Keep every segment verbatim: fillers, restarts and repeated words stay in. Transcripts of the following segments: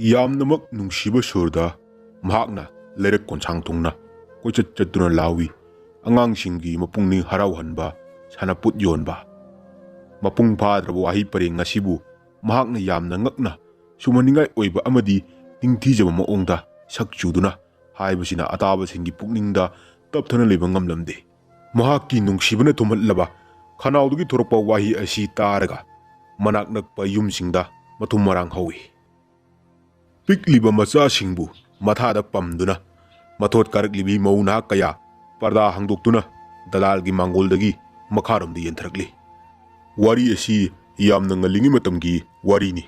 ꯌꯥꯝꯅꯃꯛ ꯅꯨꯡꯁꯤꯕ ꯁꯨꯔꯗ ꯃꯍꯥꯛꯅ ꯂꯩꯔꯛ ꯀꯣꯟꯁꯥꯡ ꯊꯨꯡꯅ ꯀꯣꯏꯆꯠ ꯆꯠꯇꯨꯅ ꯂꯥꯎꯏ꯫ ꯑꯉꯥꯡꯁꯤꯡꯒꯤ ꯃꯄꯨꯛꯅꯤꯡ ꯍꯔꯥꯎꯍꯟꯕ ꯁꯥꯟꯅꯄꯣꯠ ꯌꯣꯟꯕ꯫ ꯃꯄꯨꯡ ꯐꯥꯗ꯭ꯔꯕ ꯋꯥꯍꯩ ꯄꯔꯦꯡ ꯑꯁꯤꯕꯨ ꯃꯍꯥꯛꯅ ꯌꯥꯝꯅ ꯉꯛꯅ ꯁꯨꯝꯍꯟꯅꯤꯡꯉꯥꯏ ꯑꯣꯏꯕ ꯑꯃꯗꯤ ꯅꯤꯡꯊꯤꯖꯕ ꯃꯑꯣꯡꯗ ꯁꯛ ꯆꯨꯗꯨꯅ ꯍꯥꯏꯕꯁꯤꯅ ꯑꯇꯥꯕꯁꯤꯡꯒꯤ ꯄꯨꯛꯅꯤꯡꯗ ꯇꯞꯊꯅ ꯂꯩꯕ ꯉꯝꯂꯝꯗꯦ꯫ ꯃꯍꯥꯛꯀꯤ ꯅꯨꯡꯁꯤꯕꯅ ꯊꯨꯝꯍꯠꯂꯕ ꯈꯅꯥꯎꯗꯒꯤ ꯊꯣꯔꯛꯄ ꯋꯥꯍꯩ ꯑꯁꯤ ꯇꯥꯔꯒ ꯃꯅꯥꯛ ꯅꯛꯄ ꯌꯨꯝꯁꯤꯡꯗ ꯃꯊꯨꯝ ꯃꯔꯥꯡ ꯍꯧꯏ꯫ ꯄꯤꯛꯂꯤꯕ ꯃꯆꯥꯁꯤꯡꯕꯨ ꯃꯊꯥꯗ ꯄꯝꯗꯨꯅ ꯃꯊꯣꯠ ꯀꯥꯔꯛꯂꯤꯕꯤ ꯃꯧ ꯅꯍꯥ ꯀꯌꯥ ꯄꯔꯗꯥ ꯍꯥꯡꯗꯣꯛꯇꯨꯅ ꯗꯂꯥꯜꯒꯤ ꯃꯥꯡꯒꯣꯜꯗꯒꯤ ꯃꯈꯥꯔꯣꯝꯗ ꯌꯦꯟꯊꯔꯛꯂꯤ꯫ ꯋꯥꯔꯤ ꯑꯁꯤ ꯌꯥꯝꯅ ꯉꯜꯂꯤꯉꯩ ꯃꯇꯝꯒꯤ ꯋꯥꯔꯤꯅꯤ꯫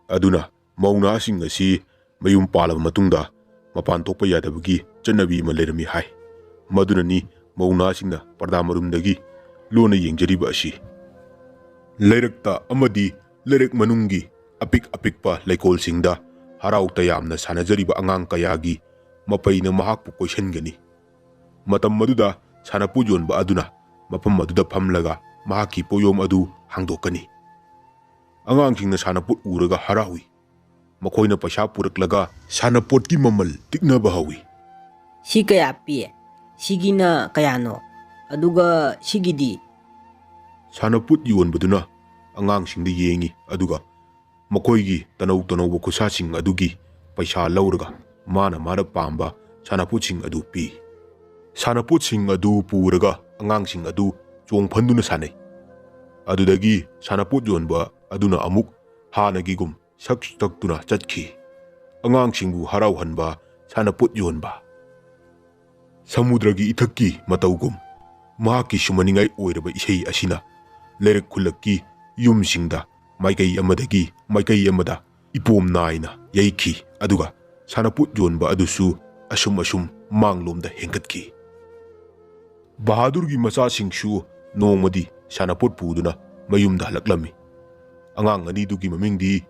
ꯑꯗꯨꯅ ꯃꯧ ꯅꯍꯥꯁꯤꯡ ꯑꯁꯤ ꯃꯌꯨꯝ ꯄꯥꯜꯂꯕ ꯃꯇꯨꯡꯗ ꯃꯄꯥꯟ ꯊꯣꯛꯄ ꯌꯥꯗꯕꯒꯤ ꯆꯠꯅꯕꯤ ꯑꯃ ꯂꯩꯔꯝꯃꯤ ꯍꯥꯏ꯫ ꯃꯗꯨꯅꯅꯤ ꯃꯧ ꯅꯍꯥꯁꯤꯡꯅ ꯄꯔꯗꯥ ꯃꯔꯨꯝꯗꯒꯤ ꯂꯣꯟꯅ ꯌꯦꯡꯖꯔꯤꯕ ꯑꯁꯤ꯫ ꯂꯩꯔꯛꯇ ꯑꯃꯗꯤ ꯂꯩꯔꯛ ꯃꯅꯨꯡꯒꯤ ꯑꯄꯤꯛ ꯑꯄꯤꯛꯄ ꯂꯩꯀꯣꯜꯁꯤꯡꯗ ꯍꯔꯥꯎ ꯇꯌꯥꯝꯅ ꯁꯥꯟꯅꯖꯔꯤꯕ ꯑꯉꯥꯡ ꯀꯌꯥꯒꯤ ꯃꯄꯩꯅ ꯃꯍꯥꯛꯄꯨ ꯀꯣꯏꯁꯟꯒꯅꯤ꯫ ꯃꯇꯝ ꯑꯗꯨꯗ ꯁꯥꯟꯅꯄꯣꯠ ꯌꯣꯟꯕ ꯑꯗꯨꯅ ꯃꯐꯝ ꯑꯗꯨꯗ ꯐꯝꯂꯒ ꯃꯍꯥꯛꯀꯤ ꯄꯣꯌꯣꯝ ꯑꯗꯨ ꯍꯥꯡꯗꯣꯛꯀꯅꯤ꯫ ꯑꯉꯥꯡꯁꯤꯡꯅ ꯁꯥꯟꯅꯄꯣꯠ ꯎꯔꯒ ꯍꯔꯥꯎꯏ꯫ ꯃꯈꯣꯏꯅ ꯄꯩꯁꯥ ꯄꯨꯔꯛꯂꯒ ꯁꯥꯟꯅꯄꯣꯠꯀꯤ ꯃꯃꯜ ꯇꯤꯛꯅꯕ ꯍꯧꯏ꯫ "ꯁꯤ ꯀꯌꯥ ꯄꯤ? ꯁꯤꯒꯤꯅ ꯀꯌꯥꯅꯣ? ꯑꯗꯨꯒ ꯁꯤꯒꯤꯗꯤ?" ꯁꯥꯟꯅꯄꯣꯠ ꯌꯣꯟꯕꯗꯨꯅ ꯑꯉꯥꯡꯁꯤꯡꯗ ꯌꯦꯡꯏ, ꯑꯗꯨꯒ ꯃꯈꯣꯏꯒꯤ ꯇꯅꯧ ꯇꯅꯧꯕ ꯈꯨꯠꯁꯥꯁꯤꯡ ꯑꯗꯨꯒꯤ ꯄꯩꯁꯥ ꯂꯧꯔꯒ ꯃꯥꯅ ꯃꯥꯅ ꯄꯥꯝꯕ ꯁꯥꯟꯅꯄꯣꯠꯁꯤꯡ ꯑꯗꯨ ꯄꯤ꯫ ꯁꯥꯟꯅꯄꯣꯠꯁꯤꯡ ꯑꯗꯨ ꯄꯨꯔꯒ ꯑꯉꯥꯡꯁꯤꯡ ꯑꯗꯨ ꯆꯣꯡꯐꯟꯗꯨꯅ ꯁꯥꯟꯅꯩ꯫ ꯑꯗꯨꯗꯒꯤ ꯁꯥꯟꯅꯄꯣꯠ ꯌꯣꯟꯕ ꯑꯗꯨꯅ ꯑꯃꯨꯛ ꯍꯥꯟꯅꯒꯤꯒꯨꯝ ꯁꯛ ꯇꯛꯇꯨꯅ ꯆꯠꯈꯤ꯫ ꯑꯉꯥꯡꯁꯤꯡꯕꯨ ꯍꯔꯥꯎꯍꯟꯕ ꯁꯥꯟꯅꯄꯣꯠ ꯌꯣꯟꯕ꯫ ꯁꯃꯨꯗ꯭ꯔꯒꯤ ꯏꯊꯛꯀꯤ ꯃꯇꯧꯒꯨꯝ ꯃꯍꯥꯛꯀꯤ ꯁꯨꯝꯍꯟꯅꯤꯡꯉꯥꯏ ꯑꯣꯏꯔꯕ ꯏꯁꯩ ꯑꯁꯤꯅ ꯂꯩꯔꯛ ꯈꯨꯜꯂꯛꯀꯤ ꯌꯨꯝꯁꯤꯡꯗ ꯃꯥꯏꯀꯩ ꯑꯃꯗꯒꯤ ꯃꯥꯏꯀꯩ ꯑꯃꯗ ꯏꯄꯣꯝ ꯅꯥꯏꯅ ꯌꯩꯈꯤ, ꯑꯗꯨꯒ ꯁꯥꯟꯅꯄꯣꯠ ꯌꯣꯟꯕ ꯑꯗꯨꯁꯨ ꯑꯁꯨꯝ ꯑꯁꯨꯝ ꯃꯥꯡꯂꯣꯝꯗ ꯍꯦꯟꯒꯠꯈꯤ꯫ ꯕꯍꯥꯗꯨꯔꯒꯤ ꯃꯆꯥꯁꯤꯡꯁꯨ ꯅꯣꯡꯃꯗꯤ ꯁꯥꯟꯅꯄꯣꯠ ꯄꯨꯗꯨꯅ ꯃꯌꯨꯝꯗ ꯍꯜꯂꯛꯂꯝꯃꯤ꯫ ꯑꯉꯥꯡ ꯑꯅꯤꯗꯨꯒꯤ ꯃꯃꯤꯡꯗꯤ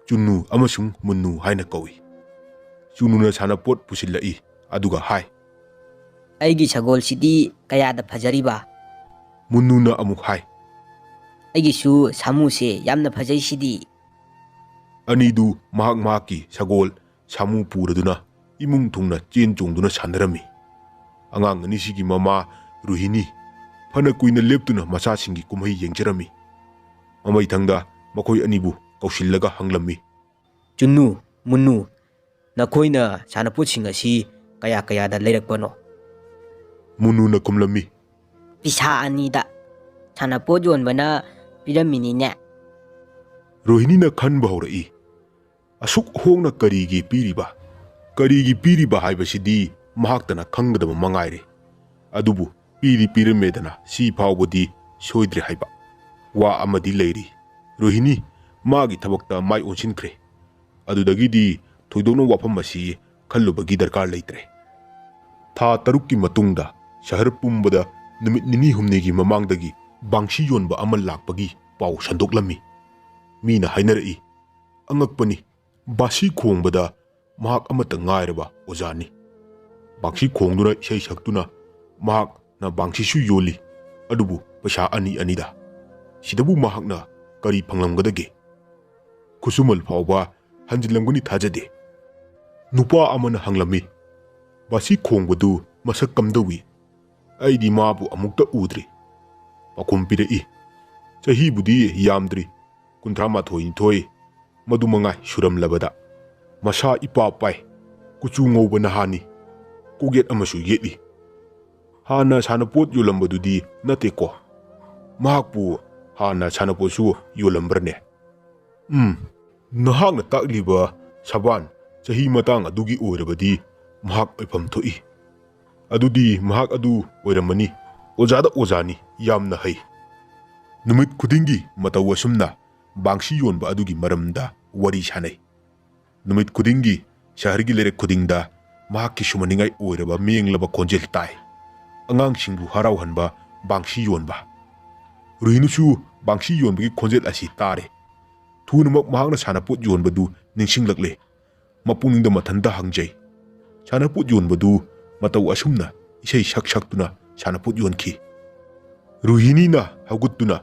ꯆꯨꯅꯨ ꯑꯃꯁꯨꯡ ꯃꯨꯟꯅꯨ ꯍꯥꯏꯅ ꯀꯧꯏ꯫ ꯆꯨꯅꯨꯅ ꯁꯥꯟꯅꯄꯣꯠ ꯄꯨꯁꯤꯜꯂꯛꯏ, ꯑꯗꯨꯒ ꯍꯥꯏ, "ꯑꯩꯒꯤ ꯁꯒꯣꯜꯁꯤꯗꯤ ꯀꯌꯥꯗ ꯐꯖꯔꯤꯕ?" ꯃꯨꯟꯅꯨꯅ ꯑꯃꯨꯛ ꯍꯥꯏ, "ꯑꯩꯒꯤꯁꯨ ꯁꯥꯃꯨꯁꯦ ꯌꯥꯝꯅ ꯐꯖꯩꯁꯤꯗꯤ?" ꯑꯅꯤꯗꯨ ꯃꯍꯥꯛ ꯃꯍꯥꯛꯀꯤ ꯁꯒꯣꯜ ꯁꯥꯃꯨ ꯄꯨꯔꯗꯨꯅ ꯏꯃꯨꯡ ꯊꯨꯡꯅ ꯆꯦꯟ ꯆꯣꯡꯗꯨꯅ ꯁꯥꯟꯅꯔꯝꯃꯤ꯫ ꯑꯉꯥꯡ ꯑꯅꯤꯁꯤꯒꯤ ꯃꯃꯥ ꯔꯣꯍꯤꯅꯤ ꯐꯅ ꯀꯨꯏꯅ ꯂꯦꯞꯇꯨꯅ ꯃꯆꯥꯁꯤꯡꯒꯤ ꯀꯨꯝꯍꯩ ꯌꯦꯡꯖꯔꯝꯃꯤ꯫ ꯃꯃꯩꯊꯪꯗ ꯃꯈꯣꯏ ꯑꯅꯤꯕꯨ ꯀꯧꯁꯤꯜꯂꯒ ꯍꯪꯂꯝꯃꯤ꯫ "ꯆꯨꯟꯅꯨ, ꯃꯨꯟꯅꯨ, ꯅꯈꯣꯏꯅ ꯁꯥꯟꯅꯄꯣꯠꯁꯤꯡ ꯑꯁꯤ ꯀꯌꯥ ꯀꯌꯥꯗ ꯂꯩꯔꯛꯄꯅꯣ?" ꯃꯨꯟꯅꯨꯅ ꯈꯨꯝꯂꯝꯃꯤ꯫ "ꯄꯤꯁꯥ ꯑꯅꯤꯗ ꯁꯥꯟꯅꯄꯣꯠ ꯌꯣꯟꯕꯅ ꯄꯤꯔꯝꯃꯤꯅꯤꯅꯦ꯫" ꯔꯣꯍꯤꯅꯤꯅ ꯈꯟꯕ ꯍꯧꯔꯛꯏ꯫ ꯑꯁꯨꯛ ꯍꯣꯡꯅ ꯀꯔꯤꯒꯤ ꯄꯤꯔꯤꯕ? ꯀꯔꯤꯒꯤ ꯄꯤꯔꯤꯕ ꯍꯥꯏꯕꯁꯤꯗꯤ ꯃꯍꯥꯛꯇꯅ ꯈꯪꯒꯗꯕ ꯃꯉꯥꯏꯔꯦ꯫ ꯑꯗꯨꯕꯨ ꯄꯤꯗꯤ ꯄꯤꯔꯝꯃꯦꯗꯅ, ꯁꯤ ꯐꯥꯎꯕꯗꯤ ꯁꯣꯏꯗ꯭ꯔꯦ ꯍꯥꯏꯕ꯫ ꯋꯥ ꯑꯃꯗꯤ ꯂꯩꯔꯤ꯫ ꯔꯣꯍꯤꯅꯤ ꯃꯥꯒꯤ ꯊꯕꯛꯇ ꯃꯥꯏ ꯑꯣꯟꯁꯤꯟꯈ꯭ꯔꯦ꯫ ꯑꯗꯨꯗꯒꯤꯗꯤ ꯊꯣꯏꯗꯣꯛꯅ ꯋꯥꯐꯝ ꯑꯁꯤ ꯈꯜꯂꯨꯕꯒꯤ ꯗꯔꯀꯥꯔ ꯂꯩꯇ꯭ꯔꯦ꯫ ꯊꯥ ꯇꯔꯨꯛꯀꯤ ꯃꯇꯨꯡꯗ ꯁꯍꯔ ꯄꯨꯝꯕꯗ ꯅꯨꯃꯤꯠ ꯅꯤꯅꯤ ꯍꯨꯝꯅꯤꯒꯤ ꯃꯃꯥꯡꯗꯒꯤ ꯕꯥꯡꯁꯤ ꯌꯣꯟꯕ ꯑꯃ ꯂꯥꯛꯄꯒꯤ ꯄꯥꯎ ꯁꯟꯗꯣꯛꯂꯝꯃꯤ꯫ ꯃꯤꯅ ꯍꯥꯏꯅꯔꯛꯏ, "ꯑꯉꯛꯄꯅꯤ, ꯕꯥꯁꯤ ꯈꯣꯡꯕꯗ ꯃꯍꯥꯛ ꯑꯃꯠꯇ ꯉꯥꯏꯔꯕ ꯑꯣꯖꯥꯅꯤ꯫ ꯕꯥꯡꯁꯤ ꯈꯣꯡꯗꯨꯅ ꯏꯁꯩ ꯁꯛꯇꯨꯅ ꯃꯍꯥꯛꯅ ꯕꯥꯡꯁꯤꯁꯨ ꯌꯣꯜꯂꯤ, ꯑꯗꯨꯕꯨ ꯄꯩꯁꯥ ꯑꯅꯤ ꯑꯅꯤꯗ꯫ ꯁꯤꯗꯕꯨ ꯃꯍꯥꯛꯅ ꯀꯔꯤ ꯐꯪꯂꯝꯒꯗꯒꯦ? ꯈꯨꯠꯁꯨꯃꯜ ꯐꯥꯎꯕ ꯍꯟꯖꯤꯜꯂꯝꯒꯅꯤ ꯊꯥꯖꯗꯦ꯫" ꯅꯨꯄꯥ ꯑꯃꯅ ꯍꯪꯂꯝꯃꯤ, "ꯕꯥꯁꯤ ꯈꯣꯡꯕꯗꯨ ꯃꯁꯛ ꯀꯝꯗꯧꯏ? ꯑꯩꯗꯤ ꯃꯥꯕꯨ ꯑꯃꯨꯛꯇ ꯎꯗ꯭ꯔꯤ꯫" ꯄꯥꯎꯈꯨꯝ ꯄꯤꯔꯛꯏ, "ꯆꯍꯤꯕꯨꯗꯤ ꯌꯥꯝꯗ꯭ꯔꯤ, ꯀꯨꯟꯊ꯭ꯔꯥ ꯃꯥꯊꯣꯏ ꯅꯤꯊꯣꯏ, ꯃꯗꯨ ꯃꯉꯥꯏ ꯁꯨꯔꯝꯂꯕꯗ꯫ ꯃꯁꯥ ꯏꯄꯥ ꯄꯥꯏ, ꯀꯨꯆꯨ ꯉꯧꯕ ꯅꯍꯥꯅꯤ, ꯀꯣꯛꯌꯦꯠ ꯑꯃꯁꯨ ꯌꯦꯠꯂꯤ꯫ ꯍꯥꯟꯅ ꯁꯥꯟꯅꯄꯣꯠ ꯌꯣꯜꯂꯝꯕꯗꯨꯗꯤ ꯅꯠꯇꯦꯀꯣ? ꯃꯍꯥꯛꯄꯨ ꯍꯥꯟꯅ ꯁꯥꯟꯅꯄꯣꯠꯁꯨ ꯌꯣꯜꯂꯝꯕ꯭ꯔꯅꯦ? ꯎꯝ, ꯅꯍꯥꯛꯅ ꯇꯥꯛꯂꯤꯕ ꯁꯕꯥꯟ ꯆꯍꯤ ꯃꯇꯥꯡ ꯑꯗꯨꯒꯤ ꯑꯣꯏꯔꯕꯗꯤ ꯃꯍꯥꯛ ꯑꯣꯏꯐꯝ ꯊꯣꯛꯏ꯫ ꯑꯗꯨꯗꯤ ꯃꯍꯥꯛ ꯑꯗꯨ ꯑꯣꯏꯔꯝꯃꯅꯤ꯫ ꯑꯣꯖꯥꯗ ꯑꯣꯖꯥꯅꯤ, ꯌꯥꯝꯅ ꯍꯩ꯫ ꯅꯨꯃꯤꯠ ꯈꯨꯗꯤꯡꯒꯤ ꯃꯇꯧ ꯑꯁꯨꯝꯅ ꯕꯥꯡꯁꯤ ꯌꯣꯟꯕ ꯑꯗꯨꯒꯤ ꯃꯔꯝꯗ ꯋꯥꯔꯤ ꯁꯥꯅꯩ꯫ ꯅꯨꯃꯤꯠ ꯈꯨꯗꯤꯡꯒꯤ ꯁꯍꯔꯒꯤ ꯂꯩꯔꯛ ꯈꯨꯗꯤꯡꯗ ꯃꯍꯥꯛꯀꯤ ꯁꯨꯃꯟꯅꯤꯡꯉꯥꯏ ꯑꯣꯏꯔꯕ ꯃꯦꯡꯂꯕ ꯈꯣꯟꯖꯦꯜ ꯇꯥꯏ꯫ ꯑꯉꯥꯡꯁꯤꯡꯕꯨ ꯍꯔꯥꯎꯍꯟꯕ ꯕꯥꯡꯁꯤ ꯌꯣꯟꯕ꯫ ꯔꯨꯍꯤꯅꯨꯁꯨ ꯕꯥꯡꯁꯤ ꯌꯣꯟꯕꯒꯤ ꯈꯣꯟꯖꯦꯜ ꯑꯁꯤ ꯇꯥꯔꯦ꯫ ꯊꯨꯅꯃꯛ ꯃꯍꯥꯛꯅ ꯁꯥꯟꯅꯄꯣꯠ ꯌꯣꯟꯕꯗꯨ ꯅꯤꯡꯁꯤꯡꯂꯛꯂꯦ꯫ ꯃꯄꯨꯛꯅꯤꯡꯗ ꯃꯊꯟꯇ ꯍꯪꯖꯩ, "ꯁꯥꯟꯅꯄꯣꯠ ꯌꯣꯟꯕꯗꯨ ꯃꯇꯧ ꯑꯁꯨꯝꯅ ꯏꯁꯩ ꯁꯛ ꯁꯛꯇꯨꯅ ꯁꯥꯟꯅꯄꯣꯠ ꯌꯣꯟꯈꯤ?" ꯔꯨꯍꯤꯅꯤꯅ ꯍꯧꯒꯠꯇꯨꯅ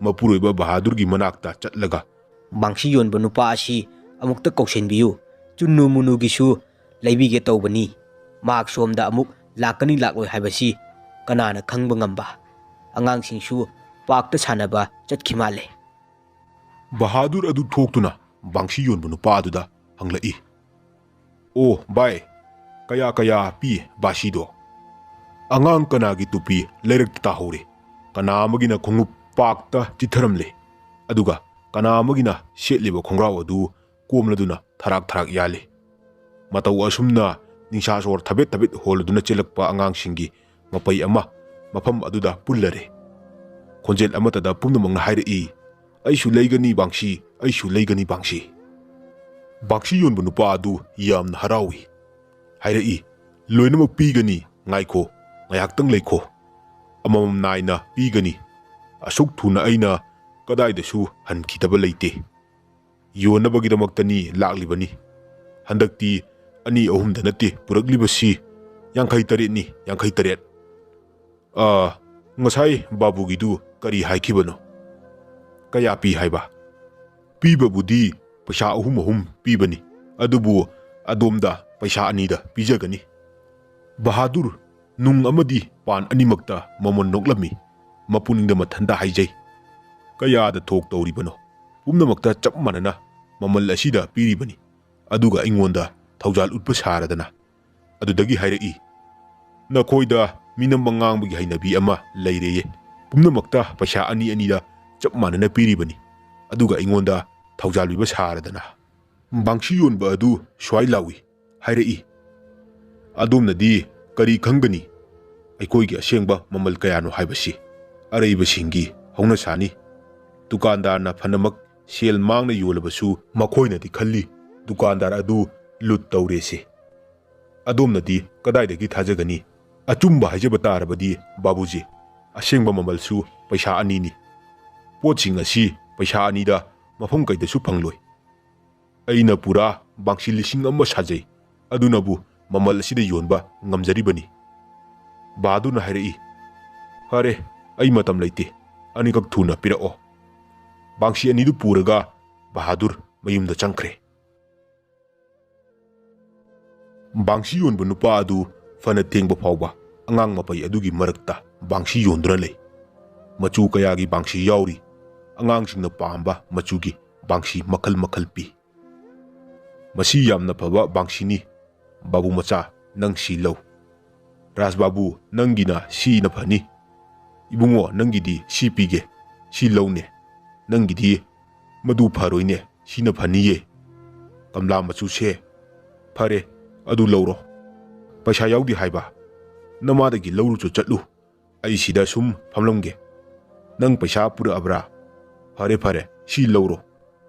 ꯃꯄꯨꯔꯣꯏꯕ ꯕꯍꯥꯗꯨꯔꯒꯤ ꯃꯅꯥꯛꯇ ꯆꯠꯂꯒ ꯕꯥꯡꯁꯤ ꯌꯣꯟꯕ ꯅꯨꯄꯥ ꯑꯁꯤ ꯑꯃꯨꯛꯇ ꯀꯧꯁꯤꯟꯕꯤꯌꯨ꯫ ꯆꯨꯟꯅꯨ ꯃꯨꯅꯨꯒꯤꯁꯨ ꯂꯩꯕꯤꯒꯦ ꯇꯧꯕꯅꯤ꯫ ꯃꯍꯥꯛ ꯁꯣꯝꯗ ꯑꯃꯨꯛ ꯂꯥꯛꯀꯅꯤ ꯂꯥꯛꯂꯣꯏ ꯍꯥꯏꯕꯁꯤ ꯀꯅꯥꯅ ꯈꯪꯕ ꯉꯝꯕ? ꯑꯉꯥꯡꯁꯤꯡꯁꯨ ꯄꯥꯔꯛꯇ ꯁꯥꯟꯅꯕ ꯆꯠꯈꯤ ꯃꯥꯜꯂꯦ꯫ ꯕꯍꯥꯗꯨꯔ ꯑꯗꯨ ꯊꯣꯛꯇꯨꯅ ꯕꯥꯡꯁꯤ ꯌꯣꯟꯕ ꯅꯨꯄꯥ ꯑꯗꯨꯗ ꯍꯪꯂꯛꯏ, "ꯑꯣ ꯚꯥꯏ, ꯀꯌꯥ ꯀꯌꯥ ꯄꯤ ꯕꯥꯁꯤꯗꯣ?" ꯑꯉꯥꯡ ꯀꯅꯥꯒꯤ ꯇꯨꯄꯤ ꯂꯩꯔꯛꯇ ꯇꯥꯍꯧꯔꯦ, ꯀꯅꯥ ꯑꯃꯒꯤꯅ ꯈꯣꯡꯎꯞ ꯄꯥꯛꯇ ꯆꯤꯠꯊꯔꯝꯂꯦ, ꯑꯗꯨꯒ ꯀꯅꯥ ꯑꯃꯒꯤꯅ ꯁꯦꯠꯂꯤꯕ ꯈꯣꯡꯒ꯭ꯔꯥꯎ ꯑꯗꯨ ꯀꯣꯝꯂꯗꯨꯅ ꯊꯔꯥꯛ ꯊꯔꯥꯛ ꯌꯥꯜꯂꯤ꯫ ꯃꯇꯧ ꯑꯁꯨꯝꯅ ꯅꯤꯡꯁꯥ ꯁꯣꯔ ꯊꯕꯦꯠ ꯊꯕꯦꯠ ꯍꯣꯜꯂꯗꯨꯅ ꯆꯦꯜꯂꯛꯄ ꯑꯉꯥꯡꯁꯤꯡꯒꯤ ꯃꯄꯩ ꯑꯃ ꯃꯐꯝ ꯑꯗꯨꯗ ꯄꯨꯜꯂꯔꯦ꯫ ꯈꯣꯟꯖꯦꯜ ꯑꯃꯠꯇꯗ ꯄꯨꯝꯅꯃꯛꯅ ꯍꯥꯏꯔꯛꯏ, "ꯑꯩꯁꯨ ꯂꯩꯒꯅꯤ ꯕꯥꯡꯁꯤ, ꯑꯩꯁꯨ ꯂꯩꯒꯅꯤ ꯕꯥꯡꯁꯤ"꯫ ꯕꯥꯡꯁꯤ ꯌꯣꯟꯕ ꯅꯨꯄꯥ ꯑꯗꯨ ꯌꯥꯝꯅ ꯍꯔꯥꯎꯏ꯫ ꯍꯥꯏꯔꯛꯏ, "ꯂꯣꯏꯅꯃꯛ ꯄꯤꯒꯅꯤ, ꯉꯥꯏꯈꯣ, ꯉꯥꯏꯍꯥꯛꯇꯪ ꯂꯩꯈꯣ꯫ ꯑꯃꯃꯝ ꯅꯥꯏꯅ ꯄꯤꯒꯅꯤ꯫ ꯑꯁꯨꯛ ꯊꯨꯅ ꯑꯩꯅ ꯀꯗꯥꯏꯗꯁꯨ ꯍꯟꯈꯤꯗꯕ ꯂꯩꯇꯦ꯫ ꯌꯣꯟꯅꯕꯒꯤꯗꯃꯛꯇꯅꯤ ꯂꯥꯛꯂꯤꯕꯅꯤ꯫ ꯍꯟꯗꯛꯇꯤ ꯑꯅꯤ ꯑꯍꯨꯝꯗ ꯅꯠꯇꯦ ꯄꯨꯔꯛꯂꯤꯕꯁꯤ, ꯌꯥꯡꯈꯩ ꯇꯔꯦꯠꯅꯤ, ꯌꯥꯡꯈꯩ ꯇꯔꯦꯠ꯫ ꯑꯥ, ꯉꯁꯥꯏ ꯕꯥꯕꯨꯒꯤꯗꯨ ꯀꯔꯤ ꯍꯥꯏꯈꯤꯕꯅꯣ? ꯀꯌꯥ ꯄꯤ ꯍꯥꯏꯕ?" "ꯄꯤꯕꯕꯨꯗꯤ ꯄꯩꯁꯥ ꯑꯍꯨꯝ ꯑꯍꯨꯝ ꯄꯤꯕꯅꯤ, ꯑꯗꯨꯕꯨ ꯑꯗꯣꯝꯗ ꯄꯩꯁꯥ ꯑꯅꯤꯗ ꯄꯤꯖꯒꯅꯤ"꯫ ꯕꯍꯥꯗꯨꯔ ꯅꯨꯡ ꯑꯃꯗꯤ ꯄꯥꯟ ꯑꯅꯤꯃꯛꯇ ꯃꯃꯜ ꯅꯣꯛꯂꯝꯃꯤ꯫ ꯃꯄꯨꯛꯅꯤꯡꯗ ꯃꯊꯟꯇ ꯍꯥꯏꯖꯩ, "ꯀꯌꯥꯗ ꯊꯣꯛ ꯇꯧꯔꯤꯕꯅꯣ? ꯄꯨꯝꯅꯃꯛꯇ ꯆꯞ ꯃꯥꯟꯅꯅ ꯃꯃꯜ ꯑꯁꯤꯗ ꯄꯤꯔꯤꯕꯅꯤ, ꯑꯗꯨꯒ ꯑꯩꯉꯣꯟꯗ ꯊꯧꯖꯥꯜ ꯎꯠꯄ ꯁꯥꯔꯗꯅ"꯫ ꯑꯗꯨꯗꯒꯤ ꯍꯥꯏꯔꯛꯏ, "ꯅꯈꯣꯏꯗ ꯃꯤꯅꯝꯕ ꯉꯥꯡꯕꯒꯤ ꯍꯩꯅꯕꯤ ꯑꯃ ꯂꯩꯔꯦꯌꯦ꯫ ꯄꯨꯝꯅꯃꯛꯇ ꯄꯩꯁꯥ ꯑꯅꯤ ꯑꯅꯤꯗ ꯆꯞ ꯃꯥꯟꯅꯅ ꯄꯤꯔꯤꯕꯅꯤ, ꯑꯗꯨꯒ ꯑꯩꯉꯣꯟꯗ ꯊꯧꯖꯥꯜꯕꯤꯕ ꯁꯥꯔꯗꯅ"꯫ ꯕꯥꯡꯁꯤ ꯌꯣꯟꯕ ꯑꯗꯨ ꯁ꯭ꯋꯥꯏ ꯂꯥꯎꯏ, ꯍꯥꯏꯔꯛꯏ, "ꯑꯗꯣꯝꯅꯗꯤ ꯀꯔꯤ ꯈꯪꯒꯅꯤ ꯑꯩꯈꯣꯏꯒꯤ ꯑꯁꯦꯡꯕ ꯃꯃꯜ ꯀꯌꯥꯅꯣ ꯍꯥꯏꯕꯁꯤ? ꯑꯔꯩꯕꯁꯤꯡꯒꯤ ꯍꯧꯅꯁꯥꯅꯤ꯫ ꯗꯨꯀꯥꯟꯗꯥꯔꯅ ꯐꯅꯃꯛ ꯁꯦꯜ ꯃꯥꯡꯅ ꯌꯣꯜꯂꯕꯁꯨ ꯃꯈꯣꯏꯅꯗꯤ ꯈꯜꯂꯤ ꯗꯨꯀꯥꯟꯗꯥꯔ ꯑꯗꯨ ꯂꯨꯠ ꯇꯧꯔꯦꯁꯦ꯫ ꯑꯗꯣꯝꯅꯗꯤ ꯀꯗꯥꯏꯗꯒꯤ ꯊꯥꯖꯒꯅꯤ? ꯑꯆꯨꯝꯕ ꯍꯥꯏꯖꯕ ꯇꯥꯔꯕꯗꯤ ꯕꯥꯕꯨꯖꯤ, ꯑꯁꯦꯡꯕ ꯃꯃꯜꯁꯨ ꯄꯩꯁꯥ ꯑꯅꯤꯅꯤ꯫ ꯄꯣꯠꯁꯤꯡ ꯑꯁꯤ ꯄꯩꯁꯥ ꯑꯅꯤꯗ ꯃꯐꯝ ꯀꯩꯗꯁꯨ ꯐꯪꯂꯣꯏ꯫ ꯑꯩꯅ ꯄꯨꯔꯥ ꯕꯥꯡꯁꯤ ꯂꯤꯁꯤꯡ ꯑꯃ ꯁꯥꯖꯩ, ꯑꯗꯨꯅꯕꯨ ꯃꯃꯜ ꯑꯁꯤꯗ ꯌꯣꯟꯕ ꯉꯝꯖꯔꯤꯕꯅꯤ"꯫ ꯕꯍꯥꯗꯨꯔꯅ ꯍꯥꯏꯔꯛꯏ, "ꯐꯔꯦ, ꯑꯩ ꯃꯇꯝ ꯂꯩꯇꯦ, ꯑꯅꯤꯈꯛ ꯊꯨꯅ ꯄꯤꯔꯛꯑꯣ"꯫ ꯕꯥꯡꯁꯤ ꯑꯅꯤꯗꯨ ꯄꯨꯔꯒ ꯕꯍꯥꯗꯨꯔ ꯃꯌꯨꯝꯗ ꯆꯪꯈ꯭ꯔꯦ꯫ ꯕꯥꯡꯁꯤ ꯌꯣꯟꯕ ꯅꯨꯄꯥ ꯑꯗꯨ ꯐꯅ ꯊꯦꯡꯕ ꯐꯥꯎꯕ ꯑꯉꯥꯡ ꯃꯄꯩ ꯑꯗꯨꯒꯤ ꯃꯔꯛꯇ ꯕꯥꯡꯁꯤ ꯌꯣꯟꯗꯨꯅ ꯂꯩ꯫ ꯃꯆꯨ ꯀꯌꯥꯒꯤ ꯕꯥꯡꯁꯤ ꯌꯥꯎꯔꯤ꯫ ꯑꯉꯥꯡꯁꯤꯡꯅ ꯄꯥꯝꯕ ꯃꯆꯨꯒꯤ ꯕꯥꯡꯁꯤ ꯃꯈꯜ ꯃꯈꯜ ꯄꯤ꯫ "ꯃꯁꯤ ꯌꯥꯝꯅ ꯐꯕ ꯕꯥꯡꯁꯤꯅꯤ, ꯕꯥꯕꯨ ꯃꯆꯥ, ꯅꯪ ꯁꯤ ꯂꯧ꯫ ꯔꯥꯖ ꯕꯥꯕꯨ, ꯅꯪꯒꯤꯅ ꯁꯤꯅ ꯐꯅꯤ꯫ ꯏꯕꯨꯡꯉꯣ, ꯅꯪꯒꯤꯗꯤ ꯁꯤ ꯄꯤꯒꯦ, ꯁꯤ ꯂꯧꯅꯦ꯫ ꯅꯪꯒꯤꯗꯤ ꯃꯗꯨ ꯐꯔꯣꯏꯅꯦ, ꯁꯤꯅ ꯐꯅꯤꯌꯦ꯫ ꯀꯝꯂꯥ ꯃꯆꯨꯁꯦ꯫ ꯐꯔꯦ, ꯑꯗꯨ ꯂꯧꯔꯣ꯫ ꯄꯩꯁꯥ ꯌꯥꯎꯗꯦ ꯍꯥꯏꯕ? ꯅꯃꯥꯗꯒꯤ ꯂꯧꯔꯨꯆꯣ ꯆꯠꯂꯨ꯫ ꯑꯩ ꯁꯤꯗ ꯁꯨꯝ ꯐꯝꯂꯝꯒꯦ꯫ ꯅꯪ ꯄꯩꯁꯥ ꯄꯨꯔꯛꯑꯕ꯭ꯔꯥ? ꯐꯔꯦ, ꯐꯔꯦ, ꯁꯤ ꯂꯧꯔꯣ꯫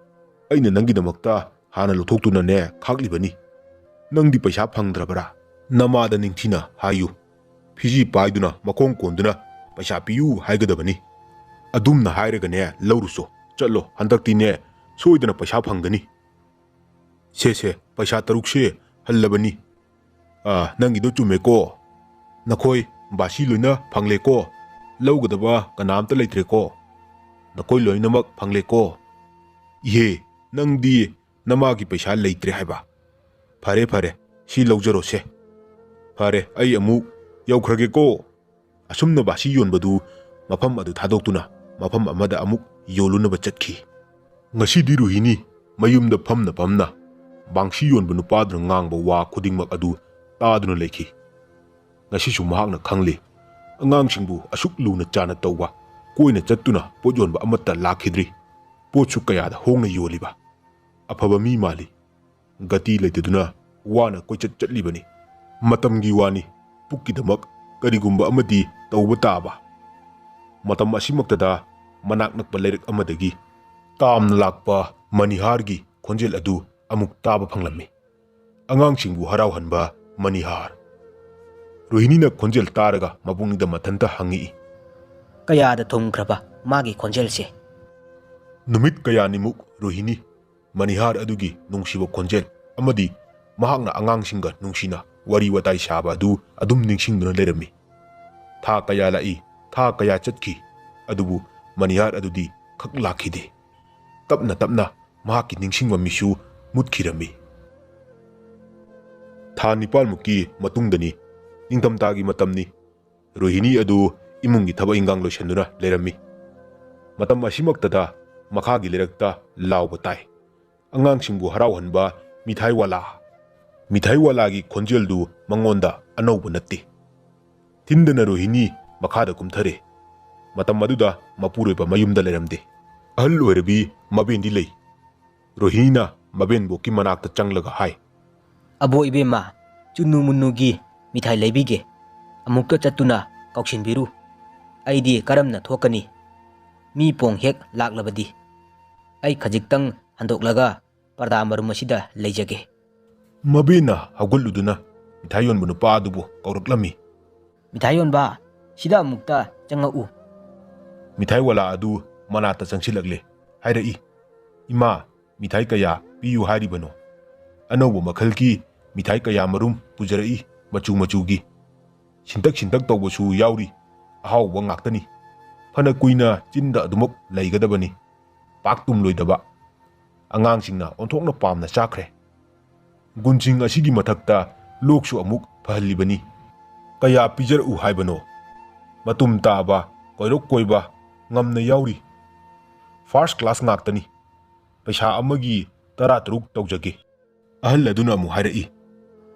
ꯑꯩꯅ ꯅꯪꯒꯤꯗꯃꯛꯇ ꯍꯥꯟꯅ ꯂꯧꯊꯣꯛꯇꯨꯅꯅꯦ ꯈꯥꯛꯂꯤꯕꯅꯤ꯫ ꯅꯪꯗꯤ ꯄꯩꯁꯥ ꯐꯪꯗ꯭ꯔꯕ꯭ꯔꯥ? ꯅꯃꯥꯗ ꯅꯤꯡꯊꯤꯅ ꯍꯥꯏꯌꯨ꯫ ꯐꯤꯖꯤ ꯄꯥꯏꯗꯨꯅ ꯃꯈꯣꯡ ꯀꯣꯟꯗꯨꯅ ꯄꯩꯁꯥ ꯄꯤꯌꯨ ꯍꯥꯏꯒꯗꯕꯅꯤ꯫ ꯑꯗꯨꯝꯅ ꯍꯥꯏꯔꯒꯅꯦ ꯂꯧꯔꯨꯆꯣ꯫ ꯆꯠꯂꯣ, ꯍꯟꯗꯛꯇꯤꯅꯦ ꯁꯣꯏꯗꯅ ꯄꯩꯁꯥ ꯐꯪꯒꯅꯤ꯫ ꯁꯦ, ꯁꯦ, ꯄꯩꯁꯥ ꯇꯔꯨꯛꯁꯦ ꯍꯜꯂꯕꯅꯤ꯫ ꯑꯥ, ꯅꯪꯒꯤꯗꯣ ꯆꯨꯝꯃꯦꯀꯣ꯫ ꯅꯈꯣꯏ ꯕꯥꯁꯤ ꯂꯣꯏꯅ ꯐꯪꯂꯦꯀꯣ꯫ ꯂꯧꯒꯗꯕ ꯀꯅꯥꯝꯇ ꯂꯩꯇ꯭ꯔꯦꯀꯣ꯫ ꯅꯈꯣꯏ ꯂꯣꯏꯅꯃꯛ ꯐꯪꯂꯦꯀꯣ꯫ ꯏꯍꯦ, ꯅꯪꯗꯤ ꯅꯃꯥꯒꯤ ꯄꯩꯁꯥ ꯂꯩꯇ꯭ꯔꯦ ꯍꯥꯏꯕ? ꯐꯔꯦ, ꯐꯔꯦ, ꯁꯤ ꯂꯧꯖꯔꯣꯁꯦ꯫ ꯐꯔꯦ, ꯑꯩ ꯑꯃꯨꯛ ꯌꯧꯈ꯭ꯔꯒꯦꯀꯣ꯫ ꯑꯁꯨꯝꯅ ꯕꯥꯁꯤ ꯌꯣꯟꯕꯗꯨ ꯃꯐꯝ ꯑꯗꯨ ꯊꯥꯗꯣꯛꯇꯨꯅ ꯃꯐꯝ ꯑꯃꯗ ꯑꯃꯨꯛ ꯌꯣꯜꯂꯨꯅꯕ ꯆꯠꯈꯤ꯫ ꯉꯁꯤꯗꯤ ꯔꯣꯍꯤꯅꯤ ꯃꯌꯨꯝꯗ ꯐꯝꯅ ꯐꯝꯅ ꯕꯥꯡꯁꯤ ꯌꯣꯟꯕ ꯅꯨꯄꯥꯗꯨꯅ ꯉꯥꯡꯕ ꯋꯥ ꯈꯨꯗꯤꯡꯃꯛ ꯑꯗꯨ ꯇꯥꯗꯨꯅ ꯂꯩꯈꯤ꯫ ꯉꯁꯤꯁꯨ ꯃꯍꯥꯛꯅ ꯈꯪꯂꯤ, ꯑꯉꯥꯡꯁꯤꯡꯕꯨ ꯑꯁꯨꯛ ꯂꯨꯅ ꯆꯥꯟꯅ ꯇꯧꯕ, ꯀꯣꯏꯅ ꯆꯠꯇꯨꯅ ꯄꯣꯠ ꯌꯣꯟꯕ ꯑꯃꯠꯇ ꯂꯥꯛꯈꯤꯗ꯭ꯔꯤ꯫ ꯄꯣꯠꯁꯨ ꯀꯌꯥꯗ ꯍꯣꯡꯅ ꯌꯣꯜꯂꯤꯕ꯫ ꯑꯐꯕ ꯃꯤ ꯃꯥꯜꯂꯤ꯫ ꯒꯇꯤ ꯂꯩꯇꯗꯨꯅ ꯋꯥꯅ ꯀꯣꯏꯆꯠ ꯆꯠꯂꯤꯕꯅꯤ꯫ ꯃꯇꯝꯒꯤ ꯋꯥꯅꯤ, ꯄꯨꯛꯀꯤꯗꯃꯛ ꯀꯔꯤꯒꯨꯝꯕ ꯑꯃꯗꯤ ꯇꯧꯕ ꯇꯥꯕ꯫ ꯃꯇꯝ ꯑꯁꯤꯃꯛꯇꯗ ꯃꯅꯥꯛ ꯅꯛꯄ ꯂꯩꯔꯛ ꯑꯃꯗꯒꯤ ꯇꯥꯝꯅ ꯂꯥꯛꯄ ꯃꯅꯤꯍꯥꯔꯒꯤ ꯈꯣꯟꯖꯦꯜ ꯑꯗꯨ ꯑꯃꯨꯛ ꯇꯥꯕ ꯐꯪꯂꯝꯃꯤ꯫ ꯑꯉꯥꯡꯁꯤꯡꯕꯨ ꯍꯔꯥꯎꯍꯟꯕ ꯃꯅꯤꯍꯥꯔ꯫ ꯔꯣꯍꯤꯅꯤꯅ ꯈꯣꯟꯖꯦꯜ ꯇꯥꯔꯒ ꯃꯄꯨꯛꯅꯤꯡꯗ ꯃꯊꯟꯇ ꯍꯪꯉꯛꯏ, "ꯀꯌꯥꯗ ꯊꯨꯡꯈ꯭ꯔꯕ ꯃꯥꯒꯤ ꯈꯣꯟꯖꯦꯜꯁꯦ?" ꯅꯨꯃꯤꯠ ꯀꯌꯥꯅꯤꯃꯨꯛ ꯔꯣꯍꯤꯅꯤ ꯃꯅꯤꯍꯥꯔ ꯑꯗꯨꯒꯤ ꯅꯨꯡꯁꯤꯕ ꯈꯣꯟꯖꯦꯜ ꯑꯃꯗꯤ ꯃꯍꯥꯛꯅ ꯑꯉꯥꯡꯁꯤꯡꯒ ꯅꯨꯡꯁꯤꯅ ꯋꯥꯔꯤ ꯋꯥꯇꯥꯏ ꯁꯥꯕ ꯑꯗꯨ ꯑꯗꯨꯝ ꯅꯤꯡꯁꯤꯡꯗꯨꯅ ꯂꯩꯔꯝꯃꯤ꯫ ꯊꯥ ꯀꯌꯥ ꯂꯥꯛꯏ, ꯊꯥ ꯀꯌꯥ ꯆꯠꯈꯤ, ꯑꯗꯨꯕꯨ ꯃꯅꯤꯍꯥꯔ ꯑꯗꯨꯗꯤ ꯈꯛ ꯂꯥꯛꯈꯤꯗꯦ꯫ ꯇꯞꯅ ꯇꯞꯅ ꯃꯍꯥꯛꯀꯤ ꯅꯤꯡꯁꯤꯡꯕ ꯃꯤꯁꯨ ꯃꯨꯠꯈꯤꯔꯝꯃꯤ꯫ ꯊꯥ ꯅꯤꯄꯥꯜꯃꯨꯛꯀꯤ ꯃꯇꯨꯡꯗꯅꯤ, ꯅꯤꯡꯊꯝꯊꯥꯒꯤ ꯃꯇꯝꯅꯤ꯫ ꯔꯣꯍꯤꯅꯤ ꯑꯗꯨ ꯏꯃꯨꯡꯒꯤ ꯊꯕꯛ ꯏꯟꯈꯥꯡ ꯂꯣꯏꯁꯤꯟꯗꯨꯅ ꯂꯩꯔꯝꯃꯤ꯫ ꯃꯇꯝ ꯑꯁꯤꯃꯛꯇꯗ ꯃꯈꯥꯒꯤ ꯂꯩꯔꯛꯇ ꯂꯥꯎꯕ ꯇꯥꯏ꯫ ꯑꯉꯥꯡꯁꯤꯡꯕꯨ ꯍꯔꯥꯎꯍꯟꯕ ꯃꯤꯊꯥꯏꯋꯥꯂꯥ꯫ ꯃꯤꯊꯥꯏꯋꯥꯂꯥꯒꯤ ꯈꯣꯟꯖꯦꯜꯗꯨ ꯃꯉꯣꯟꯗ ꯑꯅꯧꯕ ꯅꯠꯇꯦ꯫ ꯊꯤꯟꯗꯅ ꯔꯣꯍꯤꯅꯤ ꯃꯈꯥꯗ ꯀꯨꯝꯊꯔꯦ꯫ ꯃꯇꯝ ꯑꯗꯨꯗ ꯃꯄꯨꯔꯣꯏꯕ ꯃꯌꯨꯝꯗ ꯂꯩꯔꯝꯗꯦ꯫ ꯑꯍꯜ ꯑꯣꯏꯔꯕꯤ ꯃꯕꯦꯟꯗꯤ ꯂꯩ꯫ ꯔꯣꯍꯤꯅꯤꯅ ꯃꯕꯦꯟꯕꯣꯛꯀꯤ ꯃꯅꯥꯛꯇ ꯆꯪꯂꯒ ꯍꯥꯏ, "ꯑꯕꯣꯛ ꯏꯕꯦꯝꯃ, ꯆꯨꯅꯨ ꯃꯨꯟꯅꯨꯒꯤ ꯃꯤꯊꯥꯏ ꯂꯩꯕꯤꯒꯦ꯫ ꯑꯃꯨꯛꯇ ꯆꯠꯇꯨꯅ ꯀꯧꯁꯤꯟꯕꯤꯔꯨ꯫ ꯑꯩꯗꯤ ꯀꯔꯝꯅ ꯊꯣꯛꯀꯅꯤ? ꯃꯤ ꯄꯣꯡ ꯍꯦꯛ ꯂꯥꯛꯂꯕꯗꯤ꯫ ꯑꯩ ꯈꯖꯤꯛꯇꯪ ꯍꯟꯗꯣꯛꯂꯒ ꯄꯔꯗꯥ ꯃꯔꯨꯝ ꯑꯁꯤꯗ ꯂꯩꯖꯒꯦ꯫" ꯃꯕꯦꯟꯅ ꯍꯧꯒꯠꯂꯨꯗꯨꯅ ꯃꯤꯊꯥꯏ ꯌꯣꯟꯕ ꯅꯨꯄꯥ ꯑꯗꯨꯕꯨ ꯀꯧꯔꯛꯂꯝꯃꯤ꯫ "ꯃꯤꯊꯥꯏ ꯌꯣꯟꯕ, ꯁꯤꯗ ꯑꯃꯨꯛꯇ ꯆꯪꯉꯛꯎ꯫" ꯃꯤꯊꯥꯏꯋꯥꯂꯥ ꯑꯗꯨ ꯃꯅꯥꯛꯇ ꯆꯪꯁꯤꯜꯂꯛꯂꯦ꯫ ꯍꯥꯏꯔꯛꯏ, "ꯏꯃꯥ, ꯃꯤꯊꯥꯏ ꯀꯌꯥ ꯄꯤꯌꯨ ꯍꯥꯏꯔꯤꯕꯅꯣ? ꯑꯅꯧꯕ ꯃꯈꯜꯒꯤ ꯃꯤꯊꯥꯏ ꯀꯌꯥ ꯃꯔꯨꯝ ꯄꯨꯖꯔꯛꯏ, ꯃꯆꯨ ꯃꯆꯨꯒꯤ꯫ ꯁꯤꯟꯇꯛ ꯁꯤꯟꯇꯛ ꯇꯧꯕꯁꯨ ꯌꯥꯎꯔꯤ, ꯑꯍꯥꯎꯕ ꯉꯥꯛꯇꯅꯤ꯫ ꯐꯅ ꯀꯨꯏꯅ ꯆꯤꯟꯗ ꯑꯗꯨꯃꯛ ꯂꯩꯒꯗꯕꯅꯤ, ꯄꯥꯛ ꯇꯨꯝꯂꯣꯏꯗꯕ꯫ ꯑꯉꯥꯡꯁꯤꯡꯅ ꯑꯣꯟꯊꯣꯛꯅ ꯄꯥꯝꯅ ꯆꯥꯈ꯭ꯔꯦ꯫ ꯒꯨꯟꯁꯤꯡ ꯑꯁꯤꯒꯤ ꯃꯊꯛꯇ ꯂꯣꯛꯁꯨ ꯑꯃꯨꯛ ꯐꯍꯜꯂꯤꯕꯅꯤ꯫ ꯀꯌꯥ ꯄꯤꯖꯔꯛꯎ ꯍꯥꯏꯕꯅꯣ? ꯃꯇꯨꯝ ꯇꯥꯕ, ꯀꯣꯏꯔꯣꯛ ꯀꯣꯏꯕ, ꯉꯝꯅ ꯌꯥꯎꯔꯤ꯫ First class ꯉꯥꯛꯇꯅꯤ꯫ ꯄꯩꯁꯥ ꯑꯃꯒꯤ ꯇꯔꯥ ꯇꯔꯨꯛ ꯇꯧꯖꯒꯦ꯫" ꯑꯍꯜ ꯑꯗꯨꯅ ꯑꯃꯨꯛ ꯍꯥꯏꯔꯛꯏ,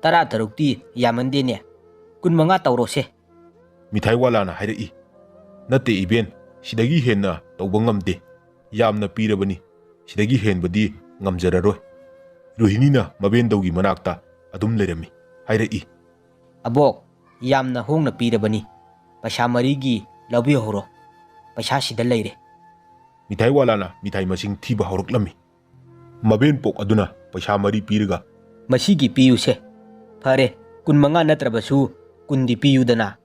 "ꯇꯔꯥ ꯇꯔꯨꯛꯇꯤ ꯌꯥꯝꯃꯟꯗꯦꯅꯦ, ꯀꯨꯟ ꯃꯉꯥ ꯇꯧꯔꯣꯁꯦ꯫" ꯃꯤꯊꯥꯏꯋꯥꯂꯥꯅ ꯍꯥꯏꯔꯛꯏ, "ꯅꯠꯇꯦ ꯏꯕꯦꯟ, ꯁꯤꯗꯒꯤ ꯍꯦꯟꯅ ꯇꯧꯕ ꯉꯝꯗꯦ꯫ ꯌꯥꯝꯅ ꯄꯤꯔꯕꯅꯤ, ꯁꯤꯗꯒꯤ ꯍꯦꯟꯕꯗꯤ ꯉꯝꯖꯔꯔꯣꯏ꯫" ꯔꯣꯍꯤꯅꯤꯅ ꯃꯕꯦꯟꯗꯧꯒꯤ ꯃꯅꯥꯛꯇ ꯑꯗꯨꯝ ꯂꯩꯔꯝꯃꯤ꯫ ꯍꯥꯏꯔꯛꯏ, "ꯑꯕꯣꯛ, ꯌꯥꯝꯅ ꯍꯣꯡꯅ ꯄꯤꯔꯕꯅꯤ꯫ ꯄꯩꯁꯥ ꯃꯔꯤꯒꯤ ꯂꯧꯕꯤꯍꯧꯔꯣ꯫ ꯄꯩꯁꯥ ꯁꯤꯗ ꯂꯩꯔꯦ꯫" ꯃꯤꯊꯥꯏꯋꯥꯂꯥꯅ ꯃꯤꯊꯥꯏ ꯃꯁꯤꯡ ꯊꯤꯕ ꯍꯧꯔꯛꯂꯝꯃꯤ꯫ ꯃꯕꯦꯟꯄꯣꯛ ꯑꯗꯨꯅ ꯄꯩꯁꯥ ꯃꯔꯤ ꯄꯤꯔꯒ, "ꯃꯁꯤꯒꯤ ꯄꯤꯌꯨꯁꯦ꯫ ꯐꯔꯦ, ꯀꯨꯟ ꯃꯉꯥ ꯅꯠꯇ꯭ꯔꯕꯁꯨ ꯀꯨꯟꯗꯤ ꯄꯤꯌꯨꯗꯅ꯫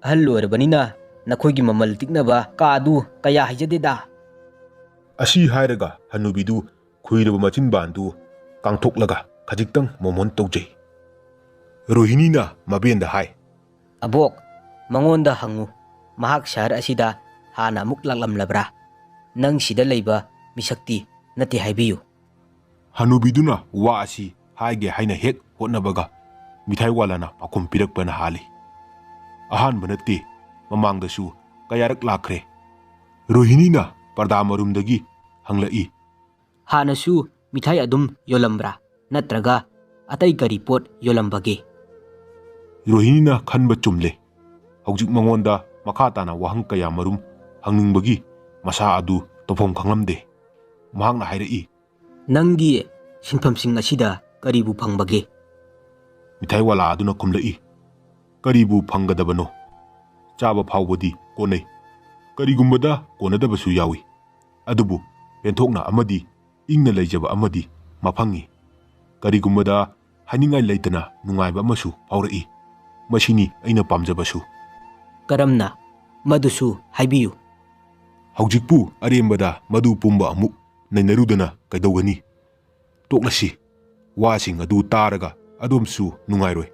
ꯑꯍꯜ ꯑꯣꯏꯔꯕꯅꯤꯅ ꯅꯈꯣꯏꯒꯤ ꯃꯃꯜ ꯇꯤꯛꯅꯕ ꯀꯥ ꯑꯗꯨ ꯀꯌꯥ ꯍꯩꯖꯗꯦꯗ꯫" ꯑꯁꯤ ꯍꯥꯏꯔꯒ ꯍꯅꯨꯕꯤꯗꯨ ꯈꯨꯏꯔꯕ ꯃꯆꯤꯟꯕꯥꯟꯗꯨ ꯀꯥꯡꯊꯣꯛꯂꯒ ꯈꯖꯤꯛꯇꯪ ꯃꯣꯃꯣꯟ ꯇꯧꯖꯩ꯫ ꯔꯣꯍꯤꯅꯤꯅ ꯃꯕꯦꯟꯗ ꯍꯥꯏ, "ꯑꯕꯣꯛ, ꯃꯉꯣꯟꯗ ꯍꯪꯉꯨ, ꯃꯍꯥꯛ ꯁꯍꯔ ꯑꯁꯤꯗ ꯍꯥꯟꯅ ꯑꯃꯨꯛ ꯂꯥꯛꯂꯝꯂꯕ꯭ꯔꯥ? ꯅꯪ ꯁꯤꯗ ꯂꯩꯕ ꯃꯤꯁꯛꯇꯤ ꯅꯠꯇꯦ, ꯍꯥꯏꯕꯤꯌꯨ꯫ ꯍꯅꯨꯕꯤꯗꯨꯅ ꯋꯥ ꯑꯁꯤ ꯍꯥꯏꯒꯦ ꯍꯥꯏꯅ ꯍꯦꯛ ꯍꯣꯠꯅꯕꯒ ꯃꯤꯊꯥꯏꯋꯥꯂꯥꯅ ꯄꯥꯎꯈꯨꯝ ꯄꯤꯔꯛꯄꯅ ꯍꯥꯜꯂꯤ꯫ ꯑꯍꯥꯟꯕ ꯅꯠꯇꯦ, ꯃꯃꯥꯡꯗꯁꯨ ꯀꯌꯥꯔꯛ ꯂꯥꯛꯈ꯭ꯔꯦ꯫ ꯔꯣꯍꯤꯅꯤꯅ ꯄꯔꯗꯥ ꯃꯔꯨꯝꯗꯒꯤ ꯍꯪꯂꯛꯏ꯫ ꯍꯥꯟꯅꯁꯨ ꯃꯤꯊꯥꯏ ꯑꯗꯨꯝ ꯌꯣꯜꯂꯝꯕ꯭ꯔꯥ? ꯅꯠꯇ꯭ꯔꯒ ꯑꯇꯩ ꯀꯔꯤ ꯄꯣꯠ ꯌꯣꯜꯂꯝꯕꯒꯦ? ꯔꯣꯍꯤꯅꯤꯅ ꯈꯟꯕ ꯆꯨꯝꯂꯦ꯫ ꯍꯧꯖꯤꯛ ꯃꯉꯣꯟꯗ ꯃꯈꯥ ꯇꯥꯅ ꯋꯥꯍꯪ ꯀꯌꯥ ꯃꯔꯨꯝ ꯍꯪꯅꯤꯡꯕꯒꯤ ꯃꯁꯥ ꯑꯗꯨ ꯇꯧꯐꯝ ꯈꯪꯂꯝꯗꯦ꯫ ꯃꯍꯥꯛꯅ ꯍꯥꯏꯔꯛꯏ꯫ ꯅꯪꯒꯤ ꯁꯤꯟꯐꯝꯁꯤꯡ ꯑꯁꯤꯗ ꯀꯔꯤꯕꯨ ꯐꯪꯕꯒꯦ? ꯃꯤꯊꯥꯏꯋꯥꯂꯥ ꯑꯗꯨꯅ ꯈꯨꯝꯂꯛꯏ꯫ ꯀꯔꯤꯕꯨ ꯐꯪꯒꯗꯕꯅꯣ? ꯆꯥꯕ ꯐꯥꯎꯕꯗꯤ ꯀꯣꯟꯅꯩ꯫ ꯀꯔꯤꯒꯨꯝꯕꯗ ꯀꯣꯟꯅꯗꯕꯁꯨ ꯌꯥꯎꯏ꯫ ꯑꯗꯨꯕꯨ ꯄꯦꯟꯊꯣꯛꯅ ꯑꯃꯗꯤ ꯏꯪꯅ ꯂꯩꯖꯕ ꯑꯃꯗꯤ ꯃꯐꯪꯏ꯫ ꯀꯔꯤꯒꯨꯝꯕꯗ ꯍꯥꯏꯅꯤꯡꯉꯥꯏ ꯂꯩꯇꯅ ꯅꯨꯡꯉꯥꯏꯕ ꯑꯃꯁꯨ ꯐꯥꯎꯔꯛꯏ꯫ ꯃꯁꯤꯅꯤ ꯑꯩꯅ ꯄꯥꯝꯖꯕꯁꯨ꯫ ꯀꯔꯝꯅ? ꯃꯗꯨꯁꯨ ꯍꯥꯏꯕꯤꯌꯨ꯫ ꯍꯧꯖꯤꯛꯄꯨ ꯑꯔꯦꯝꯕꯗ ꯃꯗꯨ ꯄꯨꯝꯕ ꯑꯃꯨꯛ ꯅꯩꯅꯔꯨꯗꯅ ꯀꯩꯗꯧꯒꯅꯤ? ꯇꯣꯛꯂꯁꯤ꯫ ꯋꯥꯁꯤꯡ ꯑꯗꯨ ꯇꯥꯔꯒ ꯑꯗꯣꯝꯁꯨ ꯅꯨꯡꯉꯥꯏꯔꯣꯏ꯫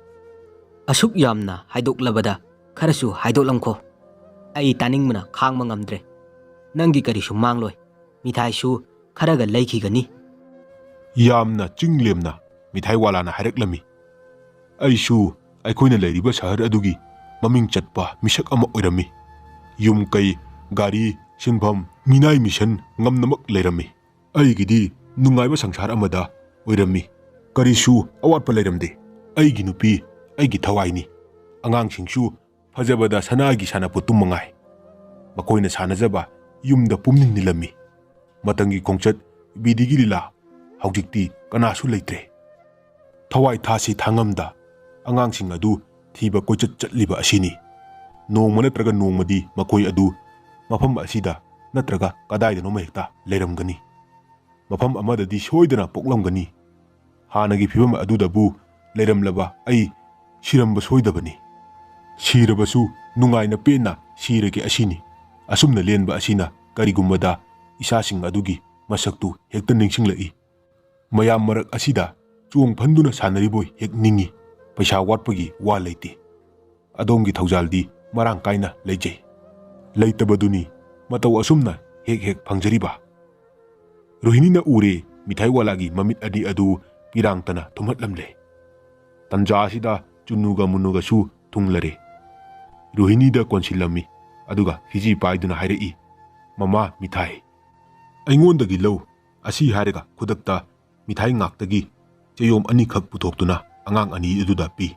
ꯑꯁꯨꯛ ꯌꯥꯝꯅ ꯍꯥꯏꯗꯣꯛꯂꯕꯗ ꯈꯔꯁꯨ ꯍꯥꯏꯗꯣꯛꯂꯝꯈꯣ꯫ ꯑꯩ ꯇꯥꯅꯤꯡꯕꯅ ꯈꯥꯡꯕ ꯉꯝꯗ꯭ꯔꯦ꯫ ꯅꯪꯒꯤ ꯀꯔꯤꯁꯨ ꯃꯥꯡꯂꯣꯏ꯫ ꯃꯤꯊꯥꯏꯁꯨ ꯈꯔꯒ ꯂꯩꯈꯤꯒꯅꯤ꯫ ꯌꯥꯝꯅ ꯆꯤꯡ ꯂꯦꯝꯅ ꯃꯤꯊꯥꯏꯋꯥꯂꯥꯅ ꯍꯥꯏꯔꯛꯂꯝꯃꯤ꯫ ꯑꯩꯁꯨ ꯑꯩꯈꯣꯏꯅ ꯂꯩꯔꯤꯕ ꯁꯍꯔ ꯑꯗꯨꯒꯤ ꯃꯃꯤꯡ ꯆꯠꯄ ꯃꯤꯁꯛ ꯑꯃ ꯑꯣꯏꯔꯝꯃꯤ꯫ ꯌꯨꯝ ꯀꯩ, ꯒꯥꯔꯤ, ꯁꯤꯟꯐꯝ, ꯃꯤꯅꯥꯏ ꯃꯤꯁꯟ ꯉꯝꯅꯃꯛ ꯂꯩꯔꯝꯃꯤ꯫ ꯑꯩꯒꯤꯗꯤ ꯅꯨꯡꯉꯥꯏꯕ ꯁꯪꯁꯥꯔ ꯑꯃꯗ ꯑꯣꯏꯔꯝꯃꯤ꯫ ꯀꯔꯤꯁꯨ ꯑꯋꯥꯠꯄ ꯂꯩꯔꯝꯗꯦ꯫ ꯑꯩꯒꯤ ꯅꯨꯄꯤ ꯑꯩꯒꯤ ꯊꯋꯥꯏꯅꯤ꯫ ꯑꯉꯥꯡꯁꯤꯡꯁꯨ ꯐꯖꯕꯗ ꯁꯅꯥꯒꯤ ꯁꯥꯟꯅꯄꯣꯠꯇꯨ ꯃꯉꯥꯏ꯫ ꯃꯈꯣꯏꯅ ꯁꯥꯟꯅꯖꯕ ꯌꯨꯝꯗ ꯄꯨꯝꯅꯤꯡ ꯅꯤꯜꯂꯝꯃꯤ꯫ ꯃꯇꯝꯒꯤ ꯈꯣꯡꯆꯠ, ꯕꯤꯗꯤꯒꯤ ꯂꯤꯂꯥ, ꯍꯧꯖꯤꯛꯇꯤ ꯀꯅꯥꯁꯨ ꯂꯩꯇ꯭ꯔꯦ꯫ ꯊꯋꯥꯏ ꯊꯥꯁꯤ ꯊꯥꯉꯝꯗ ꯑꯉꯥꯡꯁꯤꯡ ꯑꯗꯨ ꯊꯤꯕ ꯀꯣꯏꯆꯠ ꯆꯠꯂꯤꯕ ꯑꯁꯤꯅꯤ꯫ ꯅꯣꯡꯃ ꯅꯠꯇ꯭ꯔꯒ ꯅꯣꯡꯃꯗꯤ ꯃꯈꯣꯏ ꯑꯗꯨ ꯃꯐꯝ ꯑꯁꯤꯗ ꯅꯠꯇ꯭ꯔꯒ ꯀꯗꯥꯏꯗꯅꯣꯃ ꯍꯦꯛꯇ ꯂꯩꯔꯝꯒꯅꯤ꯫ ꯃꯐꯝ ꯑꯃꯗꯗꯤ ꯁꯣꯏꯗꯅ ꯄꯣꯛꯂꯝꯒꯅꯤ꯫ ꯍꯥꯟꯅꯒꯤ ꯐꯤꯕꯝ ꯑꯗꯨꯗꯕꯨ ꯂꯩꯔꯝꯂꯕ ꯑꯩ ꯁꯤꯔꯝꯕ ꯁꯣꯏꯗꯕꯅꯤ꯫ ꯁꯤꯔꯕꯁꯨ ꯅꯨꯡꯉꯥꯏꯅ ꯄꯦꯟꯅ ꯁꯤꯔꯒꯦ ꯑꯁꯤꯅꯤ꯫ ꯑꯁꯨꯝꯅ ꯂꯦꯟꯕ ꯑꯁꯤꯅ ꯀꯔꯤꯒꯨꯝꯕꯗ ꯏꯁꯥꯁꯤꯡ ꯑꯗꯨꯒꯤ ꯃꯁꯛꯇꯨ ꯍꯦꯛꯇ ꯅꯤꯡꯁꯤꯡꯂꯛꯏ꯫ ꯃꯌꯥꯝ ꯃꯔꯛ ꯑꯁꯤꯗ ꯆꯣꯡ ꯐꯟꯗꯨꯅ ꯁꯥꯟꯅꯔꯤꯕꯣꯏ ꯍꯦꯛ ꯅꯤꯡꯏ꯫ ꯄꯩꯁꯥ ꯋꯥꯠꯄꯒꯤ ꯋꯥ ꯂꯩꯇꯦ꯫ ꯑꯗꯣꯝꯒꯤ ꯊꯧꯖꯥꯜꯗꯤ ꯃꯔꯥꯡ ꯀꯥꯏꯅ ꯂꯩꯖꯩ꯫ ꯂꯩꯇꯕꯗꯨꯅꯤ ꯃꯇꯧ ꯑꯁꯨꯝꯅ ꯍꯦꯛ ꯍꯦꯛ ꯐꯪꯖꯔꯤꯕ꯫ ꯔꯣꯍꯤꯅꯤꯅ ꯎꯔꯦ, ꯃꯤꯊꯥꯏꯋꯥꯂꯥꯒꯤ ꯃꯃꯤꯠ ꯑꯅꯤ ꯑꯗꯨ ꯄꯤꯔꯥꯡꯇꯅ ꯊꯨꯝꯍꯠꯂꯝꯂꯦ꯫ ꯇꯟꯖꯥ ꯑꯁꯤꯗ ꯆꯨꯅꯨꯒ ꯃꯨꯅꯨꯒꯁꯨ ꯊꯨꯡꯂꯔꯦ꯫ ꯔꯣꯍꯤꯅꯤꯗ ꯀꯣꯟꯁꯤꯜꯂꯝꯃꯤ꯫ ꯑꯗꯨꯒ ꯐꯤꯖꯤ ꯄꯥꯏꯗꯨꯅ ꯍꯥꯏꯔꯛꯏ, "ꯃꯃꯥ, ꯃꯤꯊꯥꯏ ꯑꯩꯉꯣꯟꯗꯒꯤ ꯂꯧ꯫" ꯑꯁꯤ ꯍꯥꯏꯔꯒ ꯈꯨꯗꯛꯇ ꯃꯤꯊꯥꯏ ꯉꯥꯛꯇꯒꯤ ꯆꯌꯣꯝ ꯑꯅꯤꯈꯛ ꯄꯨꯊꯣꯛꯇꯨꯅ ꯑꯉꯥꯡ ꯑꯅꯤ ꯑꯗꯨꯗ ꯄꯤ꯫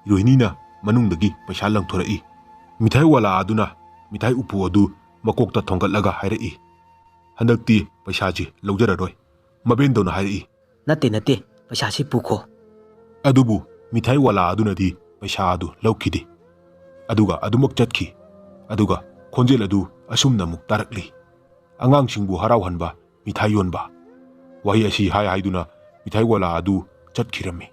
ꯔꯣꯍꯤꯅꯤꯅ ꯃꯅꯨꯡꯗꯒꯤ ꯄꯩꯁꯥ ꯂꯪꯊꯣꯔꯛꯏ꯫ ꯃꯤꯊꯥꯏꯋꯥꯂꯥ ꯑꯗꯨꯅ ꯃꯤꯊꯥꯏ ꯎꯄꯨ ꯑꯗꯨ ꯃꯀꯣꯛꯇ ꯊꯣꯡꯒꯠꯂꯒ ꯍꯥꯏꯔꯛꯏ, "ꯍꯟꯗꯛꯇꯤ ꯄꯩꯁꯥꯁꯤ ꯂꯧꯖꯔꯔꯣꯏ꯫" ꯃꯕꯦꯟꯗꯧꯅ ꯍꯥꯏꯔꯛꯏ, "ꯅꯠꯇꯦ, ꯅꯠꯇꯦ, ꯄꯩꯁꯥꯁꯤ ꯄꯨꯈꯣ꯫" ꯑꯗꯨꯕꯨ ꯃꯤꯊꯥꯏꯋꯥꯂꯥ ꯑꯗꯨꯅꯗꯤ ꯄꯩꯁꯥ ꯑꯗꯨ ꯂꯧꯈꯤꯗꯦ꯫ ꯑꯗꯨꯒ ꯑꯗꯨꯃꯛ ꯆꯠꯈꯤ꯫ ꯑꯗꯨꯒ ꯈꯣꯟꯖꯦꯜ ꯑꯗꯨ ꯑꯁꯨꯝꯅ ꯑꯃꯨꯛ ꯇꯥꯔꯛꯂꯤ, "ꯑꯉꯥꯡꯁꯤꯡꯕꯨ ꯍꯔꯥꯎꯍꯟꯕ ꯃꯤꯊꯥꯏ ꯌꯣꯟꯕ꯫" ꯋꯥꯍꯩ ꯑꯁꯤ ꯍꯥꯏ ꯍꯥꯏꯗꯨꯅ ꯃꯤꯊꯥꯏꯋꯥꯂꯥ ꯑꯗꯨ ꯆꯠꯈꯤꯔꯝꯃꯤ꯫